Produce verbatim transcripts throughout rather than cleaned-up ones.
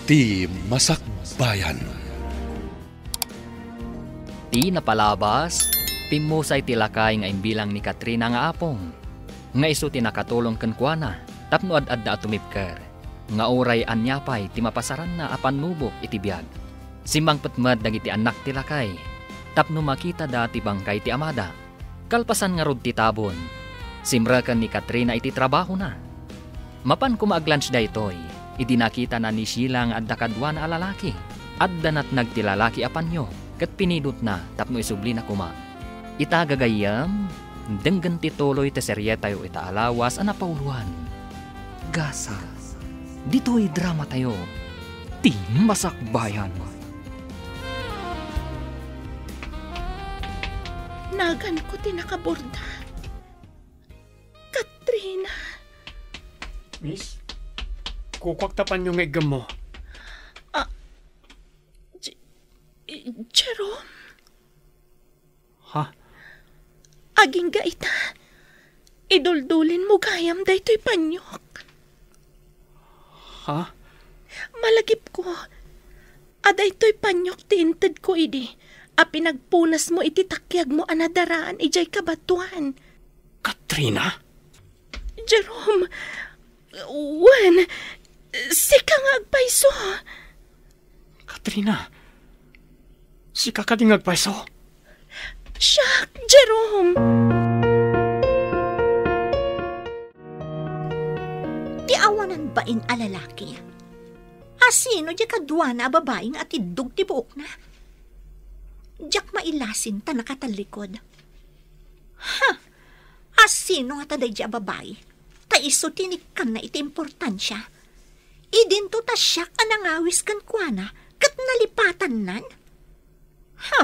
Ti Masakbayan. Ti napalabas, pimmusay ti lakay nga imbilang ni Katrina nga apong, nga isu ti nakatulong kenkuana tapno ad-adda a tumipker, nga uray ania pay ti mapasaranna a pannubok iti biag. Simmangpet met dagiti annak ti lakay tapno makitada ti bangkay ti amada. Kalpasan ngarud ti tabon, simreken ni Katrina iti trabahona. Mapan koma ag-lunch daytoy, idi nakitana ni Sheila nga adda kaduana a lalaki. Adda natnag ti lalaki a panyo ket pinidotna tapno isublina koma. Ita gagayyem, denggen ti tuloy ti serietayo ita a lawas a napauloan. Gasat. Ditoy dramatayo, Ti Masakbayan. Naganko ti nakaborda. Katrina. Miss, kukuak ta panyo nga iggemmo. Ah, J-, Jerome? Ha? Agingga ita, iduldulinmo gayam daytoy panyok. Ha? Malagipko a daytoy panyok ti intedko idi a pinagpulasmo iti takiagmo a nadaraan idiay kabatoan. Katrina? Jerome, wen, sika nga agpayso. Katrina, sika kadi nga agpayso? Siak, Jerome. Ti awanan bain a lalaki. Asino diay kaduana a babai nga atiddog ti buokna? Diak mailasin ta nakatallikod. Ha! Asino ngata daydiay a babai? Ta isu ti inikkanna iti importansia. Idinto ta siak a nangawis kenkuana ket nalipatannan? Ha!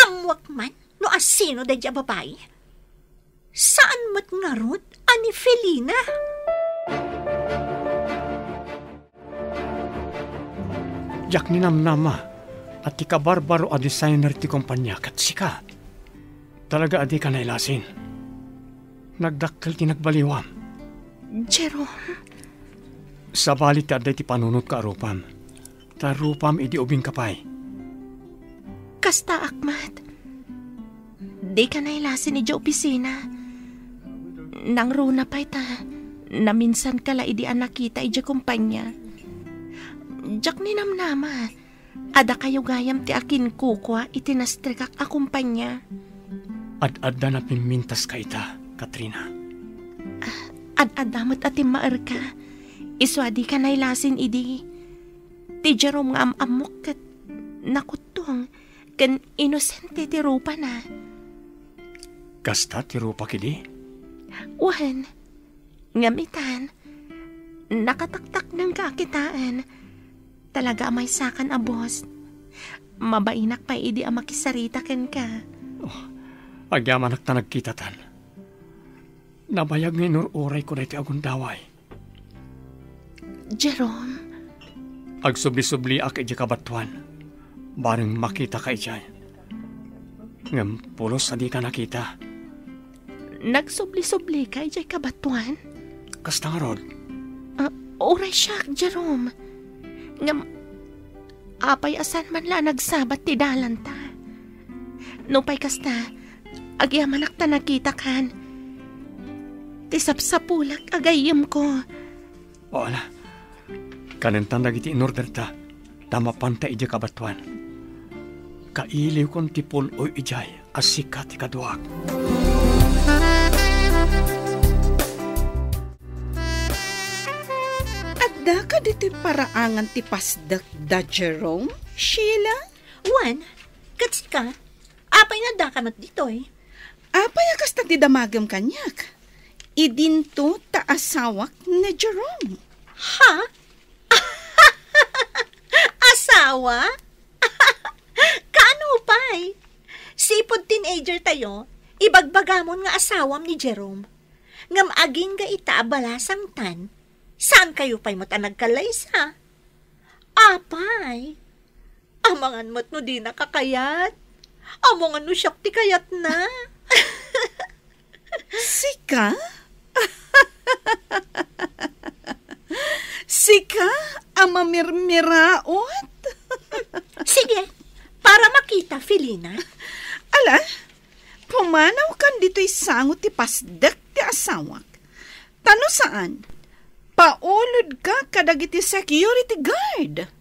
Ammoak man no asino daydiay a babai. Saan met ngarud a ni Felina? Diak ninamnama a ti kabarbaro a designer ti kompania ket sika. Talaga a dika nailasin. Nagdakkel ti nagbaliwam. Jerome. Sabali ti adda iti panunotko a rupam. Ta rupam idi ubingka pay. Kastaak met. Dika nailasin idiay opisina. Nangruna pay ta naminsanka la idi a nakita idiay kompania. Diak ninamnama a dakayo gayam ti akinkukua iti nastrekak a kompania. Ad-adda napimmintaska ita, Katrina. Ad-adda met a timmaerka. Isu a dika nailasin idi. Ti Jerome nga am-ammok ket nakuttong ken inosente ti rupana. Kasta ti rupak idi? Wen, ngem itan, nakataktaknengka a kitaen. Talaga a maysakan a boss. Mabainak pay idi a makisarita kenka. Oh, agyamanak ta nagkitatan. Nabayag nga inur-urayko daytoy a gundaway. Jerome? Agsubli-subliak idiay kabatoan. Bareng makitaka idiay. Ngem pulos a dika nakita. Nagsubli-sublika idiay kabatoan? Kasta ngarud? Ah, uray siak, Jerome. Ngem, apay a saan man la a nagsabat ti dalanta? Nupay kasta, agyamanak ta nakitakan. Ti sapsapulak a gayyemko. O, ala. Kanentan dagiti inorderta, ta mapanta idiay kabatoan. Kailiwkon ti pul-oy idiay a sika ti kaduak. Adda kadi ti paraangan ti pasdek da Jerome, Sheila? Wen, ket sika? Apay nga addaka met ditoy? Apay a kasta ti damagem kaniak? Idinto ta asawak ni Jerome. Ha? Asawa? Kaano pay? Sipud teenager tayo, ibagbagamon nga asawam ni Jerome. Ngem agingga ita a balasangtan, saan kayo pay met a nagkallaysa? Apay, amangan met no dina kakayat. Amangan no siak ti kayatna. Sika? Sika? a mamirmiraot. Sige, para makita, Felina. Ala, pumanawkan ditoy sango ti pasdek ti asawak. Ta no saan, paulodka kadagiti security guard.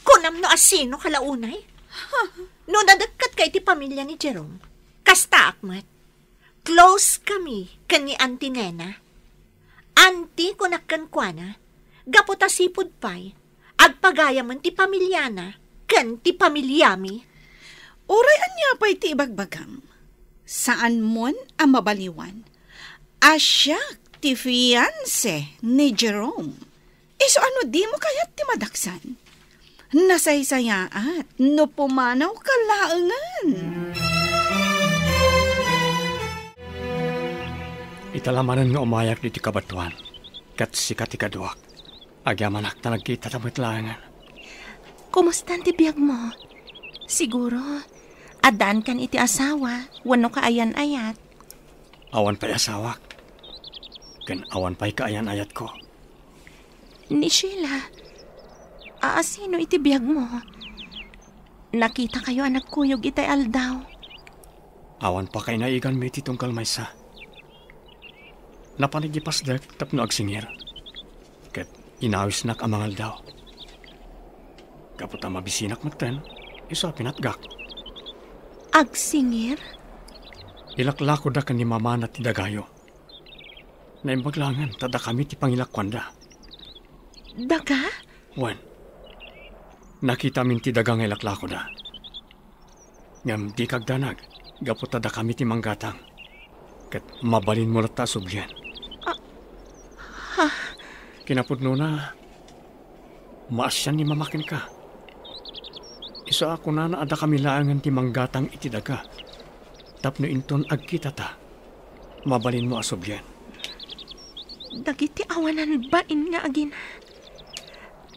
Kunam no asino ka la unay? No nadekketka iti pamilia ni Jerome, kastaak met. Close kami ken ni Auntie Nena. Auntie, kunak kenkuana, gapu ta sipud pay, agpagayamen ti pamiliana ken ti pamiliami. Uray ania pay ti ibagbagam, saanmon a mabaliwan a siak ti fiancé ni Jerome. Isu a no dimo kayat ti madaksan, nasaysayaat no pumanawka laengen. Ita la manen nga umayak ditoy kabatoan, ket sika ti kaduak. Agyamanak ta nagkitata met laengen. Kumustan ti biagmo? Siguro, addaankan iti asawa wenno kaayan-ayat. Awan pay asawak, ken awan pay kaayan-ayatko. Ni Sheila, aasino iti biagmo? Nakitakayo a nagkuyog itay aldaw. Awan pakainaiganmi ti tunggal maysa. Napan idi pasdek tapno agsingir, ket inawisnak a mangaldaw. Gapu ta mabisinak metten, isu a pinatgak. Agsingir? Ilaklakoda ken ni mamana ti dagayo. Naimbag laengen ta dakami ti pangilakuanda. Daga? Wen, nakitamin ti daga nga ilaklakoda. Ngem dika agdanag, gapu ta dakami ti manggatang. Ket mabalinmo latta a sublien. Ah, ha? Kinapudnona, maasian ni Mama kenka. Isu a kunana a dakami laengen ti manggatang iti daga. Tapno inton agkitata, mabalinmo a sublien. Dagiti awanan bain nga agina.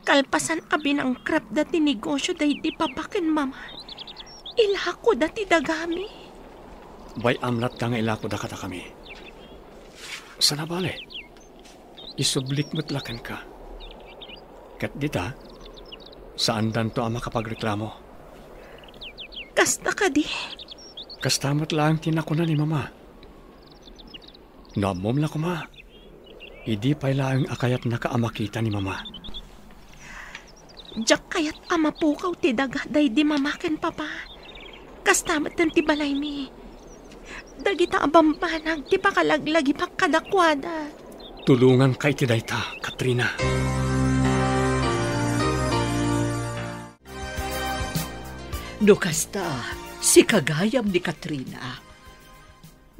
Kalpasan a binangkrapda ti negosio daydi papa ken mama, ilakoda ti dagami. Bay-am latta nga ilakoda kadakami. Saan a bale, isublik met la kenka. Ket dita, saandanto a makapagreklamo. Kasta kadi? Kasta met laeng ti nakuna ni Mama. No ammom la koma, idi pay laeng a kayatnaka a makita ni Mama. Diak kayat a mapukaw ti daga daydi mama ken papa. Kasta metten ti balaymi. Dagita a bambanag ti pakalaglagipak kadakuada. Tulonganka iti dayta, Katrina. No kasta, sika gayam ni Katrina.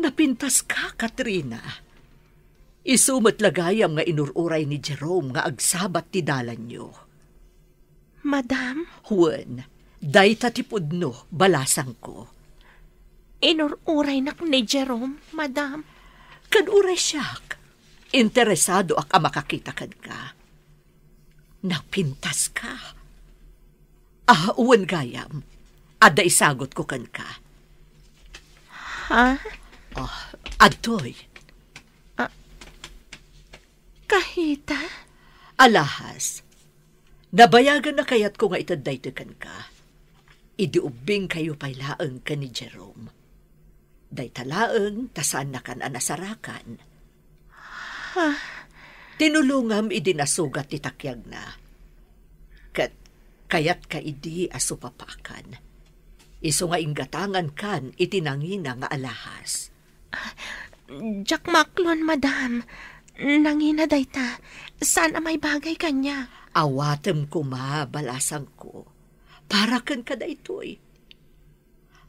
Napintaska, Katrina. Isu met la gayam nga inur-uray ni Jerome nga agsabat ti dalanyo. Madam? Wen, dayta ti pudno, balasangko. Inur-uraynak ni Jerome, Madam. Ken uray siak, interesadoak a makakita kenka. Napintaska. Ah, wen gayam, adda isagutko kenka. Ha? Ah, adtoy. Ah, kahita? Alahas, nabayagen a kayatko nga ited daytoy kenka. Idi ubbingkayo pay laeng ken ni Jerome. Dayta laeng ta saannakan a nasarakan. Ha? Tinulongam idi nasugat ti takiagna. Ket kayatka idi a supapakan. Isu nga inggatangankan iti nangina nga alahas. Diak maaklon, madam. Nangina dayta. Saan a maibagay kaniak. Awatem koma, balasangko. Para kenka daytoy.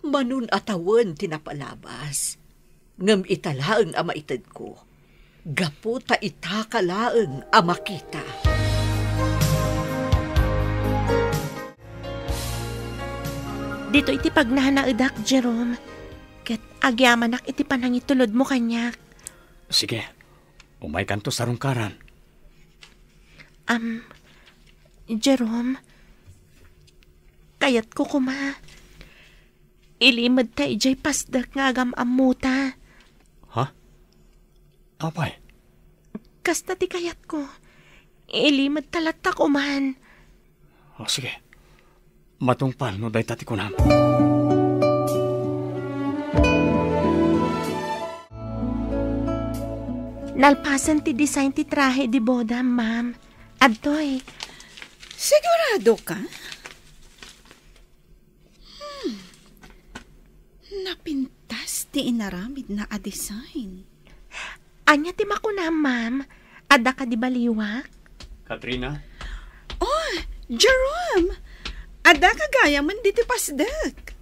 Manon a tawen ti napalabas, ngem ita laeng a maitedko, gapu ta itaka laeng a makita. Ditoy ti pagnanaedak, Jerome, ket agyamanak iti panangitulodmo kaniak. Sige, umaykanto sarungkaran. Am, Jerome, kayatko koma. Ilimedta idiay pasdek nga agam-ammota. Ha? Apay? Kasta ti kayatko. Ilimed ta latta koman. O, sige. Matungpal no dayta ti kunam. Nalpasen ti design ti trahe de boda, ma'am. Adtoy. Sigurado ka? Hmm. Napintas ti inaramidna a design. Ania ti makunam, ma'am? Adda kadi baliwak? Katrina? Oh, Jerome! Adda ka gayamen ditoy pasdek.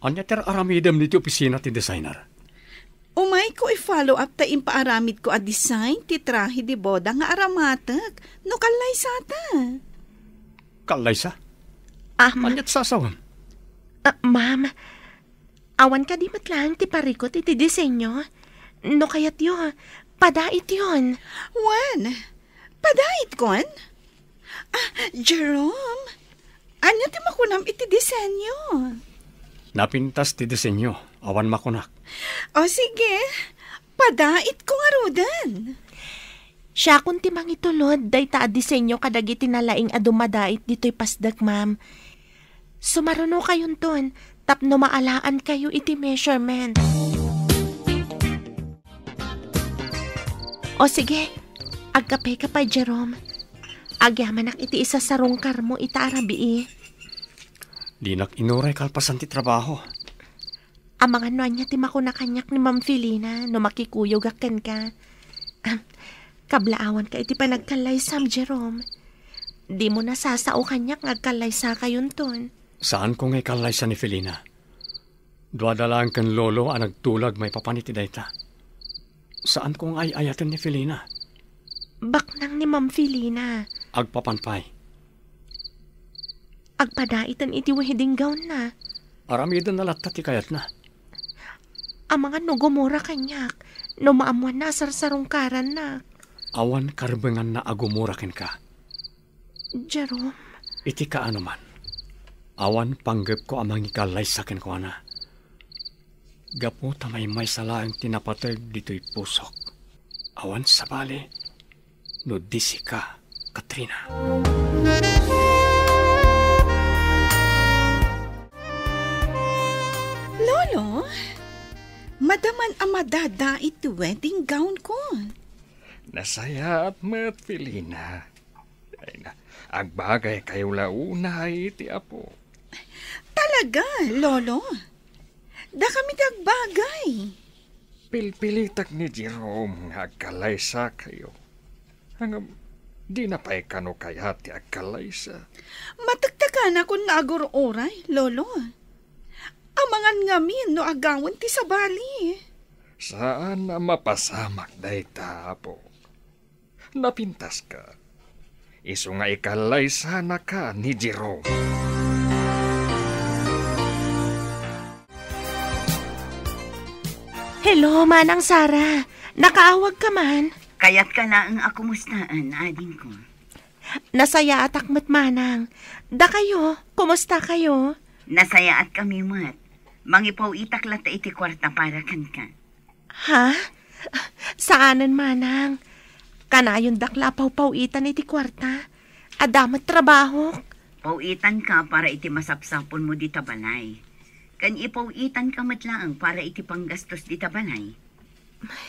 Ania ti aramidem ditoy opisina ti designer? Umayko i-follow up ta impaaramidko a design ti trahe de boda nga aramatek no kallaysata. Kallaysa? Ah, ma- Ania ti sasawem? Ah, ma'am, awan kadi met laeng ti parikut iti disenyo? No kayatyo, padaityon. Wen, padaitkon? Ah, Jerome, ania ti makunam iti disenyo? Napintas ti disenyo, awan makunak. O sige, padaitko ngaruden. Siakon ti mangitulod dayta a disenyo kadagiti nalaing a dumadait ditoy pasdek, ma'am. Sumarunokayonton tapno maalaankayo iti measurement. O sige, agkapeka pay, Jerome. Agyamanak iti isasarungkarmo ita a rabii. Dinak inuray kalpasan ti trabaho. Amangan no ania ti makuna kaniak ni Ma'am Felina no makikuyogak kenka. Ah, kablaawanka iti panagkallaysam, Jerome. Dimo nasasao kaniak nga agkallaysakayonton. Saanko nga ikallaysa ni Felina. Duada laeng ken lolo a nagtulag maipapan iti dayta. Saanko nga ay-ayaten ni Felina. Baknang ni Ma'am Felina. Agpapan pay. Agpadaiten iti wedding gown-na. Aramidenna latta ti kayatna. Amangan no gumura kaniak, no maammoanna a sarsarungkarannak. Awan karbenganna a gumura kenka. Jerome. Iti kaanoman, awan panggepko a mangikallaysa kenkuana. Gapu ta maymaysa laeng ti napateg ditoy pusok. Awan sabali no di sika, Katrina. Lolo, madaman a madadait ti wedding gown-ko. Nasayaat met, Felina. Ay na, agbagaykayo la unay iti Apo. Talaga, Lolo? Dakami ti agbagay. Pilpilitak ni Jerome nga agkallaysakayo. Ngem, dina pay kano kayat ti agkallaysa. Matektekanakon nga agur-uray, Lolo. Amangan ngamin no agawen ti sabali. Saan a mapasamak dayta, Apo. Napintaska. Isu nga ikallaysanaka ni Jerome. Hello, Manang Sara. Nakaawagka man? Kayatka laeng a kumustaen, adingko. Nasayaatak met, Manang. Dakayo, kumustakayo? Nasayaatkami met. Mangipaw-itak latta iti kuarta para kenka. Ha? Saanen, Manang. Kanayondak la a pawpaw-itan iti kuarta. Adda met trabahok. Paw-itanka para iti masapsapulmo dita balay. Ken ipaw-itanka met laeng para iti panggastos dita balay.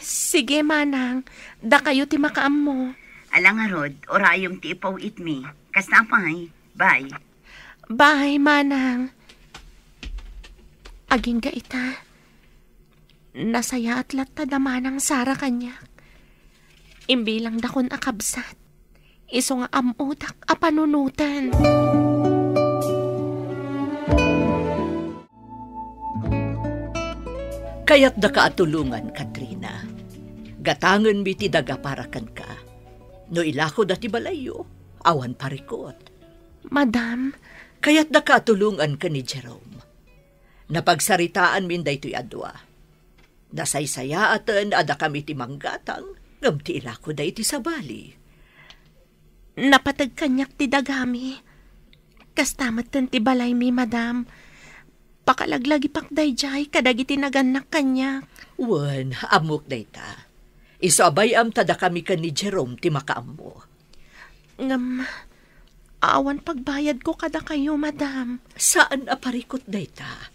Sige, Manang. Dakayo ti makaammo. Ala ngarud, urayem ti ipaw-itmi. Kasta pay. Bye. Bye, Manang. Agingga ita. Nasayaat latta da Manang Sara kaniak. Imbilangdakon a kabsat. Isu nga ammodak a panunoten. Kayatdaka a tulongan, Katrina. Gatangenmi ti daga para kenka. No ilakoda ti balayyo, awan parikut. Madam. Kayatdaka a tulongan ken ni Jerome. Napagsaritaanmin daytoy a dua. Nasaysayaaten a dakami ti manggatang, ngem ti ilakoda iti sabali. Napateg kaniak ti dagami. Kasta metten ti balaymi, madam. Pakalaglagipak daydiay kadagiti nagannak kaniak. Wen, ammok dayta. Isu a bay-am ta dakami ken ni Jerome ti makaammo. Ngem, awan pagbayadko kadakayo, madam. Saan a parikut dayta.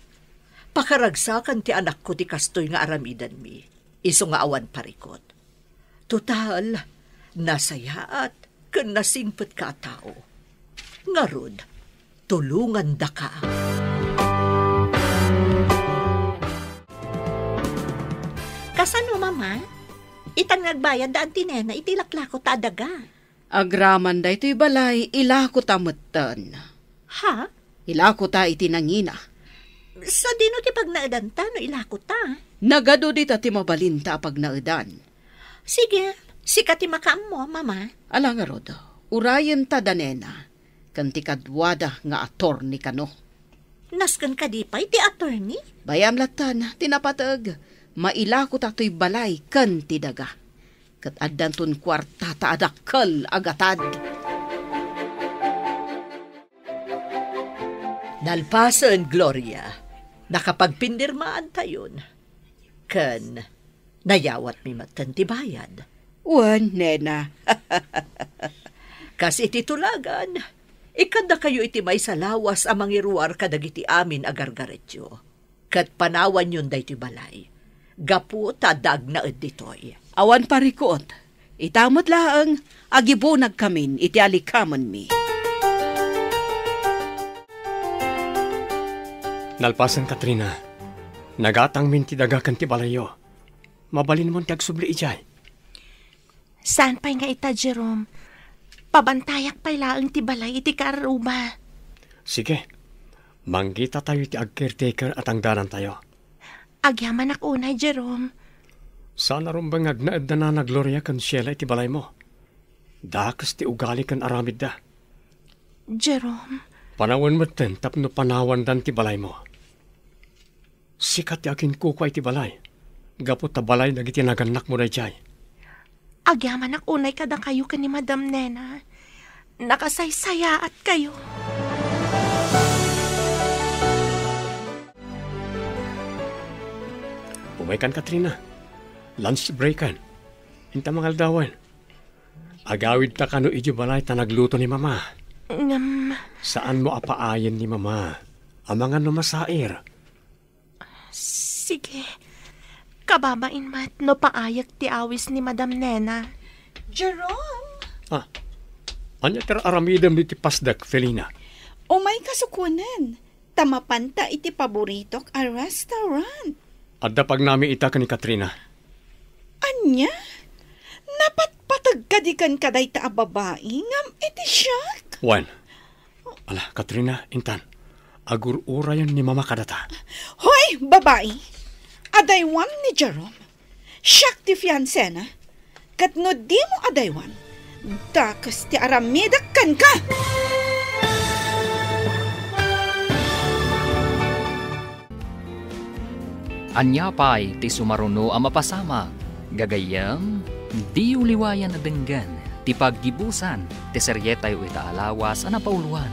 Pakaragsakan ti anakko ti kastoy nga aramidenmi, isu nga awan parikut. Total, nasayaat ken nasingpetka a tao. Ngarud, tulongandaka. Kasano, Mama? Itan nga agbayad da Auntie Nena iti laklako ta adaga. Agraman daytoy balay, ilako ta metten. Ha? Ilako ta iti nangina. Sadino ti pagnaedanta no ilako ta? Nagadu dita ti mabalinta a pagnaedan. Sige, sika ti makaammo, Mama. Ala ngarud, urayenta da Nena, ken ti kaduada nga atorni kano. Nasken kadi pay ti attorney? Bayam latta ti napateg, mailako ta toy balay ken ti daga. Ket addanton kuartata a dakkel a gatad. Nalpasen, Gloria, nakapagpinirmaantayon. Ken nayawatmi metten ti bayad. Wen, nena. Kas iti tulagan, ikkandakayo iti maysa lawas a mangiruar kadagiti amin a gargaretyo. Ket panawanyon daytoy balay, gapu ta adda agnaed ditoy. Awan parikut. Ita met laeng, agibunagkamin iti alikamenmi. Nalpasen, Katrina. Nagatangmin ti daga ken ti balayyo. Mabalinmon ti agsubli idiay. Saan pay nga ita, Jerome? Pabantayak pay laeng ti balay iti kaarruba. Sige. Manggitatayo iti ag-caretaker a tangdanantayo. Agyamanak unay, Jerome. Saan a rumbeng nga agnaed da Nana Gloria ken Sheila iti balaymo. Dakes ti ugali ken aramidda. Jerome. Panawen metten tapno panawandan ti balaymo. Sika ti aginkukua iti balay, gapu ta balay dagiti nagannakmo daydiay. Agyamanak unay kadakayo ken ni Madam Nena. Nakasaysayaatkayo. Umaykan, Katrina. Lunch breakan. Inta mangaldawen. Agawidta kano idiay balay ta nagluto ni Mama. Ngem, saanmo a paayen ni Mama. Amangan no masair. Sige. Kababain met no paayek ti awis ni Madam Nena. Jerome! Ah, ania ti aramidem ditoy pasdek, Felina? Umayka sukonen, ta mapanta iti paboritok a restaurant. Adda pagnami ita ken ni Katrina. Ania? Napatpateg kadi kenka dayta a babai ngem iti siak? Wen. Ala, Katrina, intan. Agur-urayen ni Mama kadata. Hoy, babai! Adaywam ni Jerome. Siak ti fiansena. Ket no dimo adaywan, dakes ti aramidek kenka! Ania pay ti sumaruno a mapasamak? Gagayyem, diyo liwayan a denggen ti paggibusan ti serietayo ita a lawas a napauloan.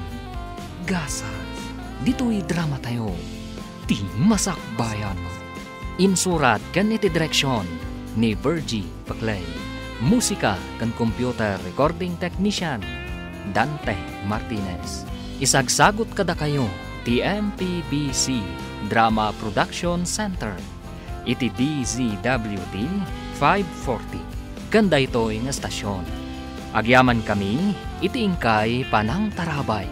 Gasat, ditoy dramatayo, ti Masakbayan. Insurat ken iti direksion ni Virgie Paclay. Musika ken computer recording technician, Dante Martinez. Isagsagut kadakayo ti M P B C Drama Production Center iti D Z W T five forty ken daytoy nga estasion. Agyamankami iti inkay panangtarabay.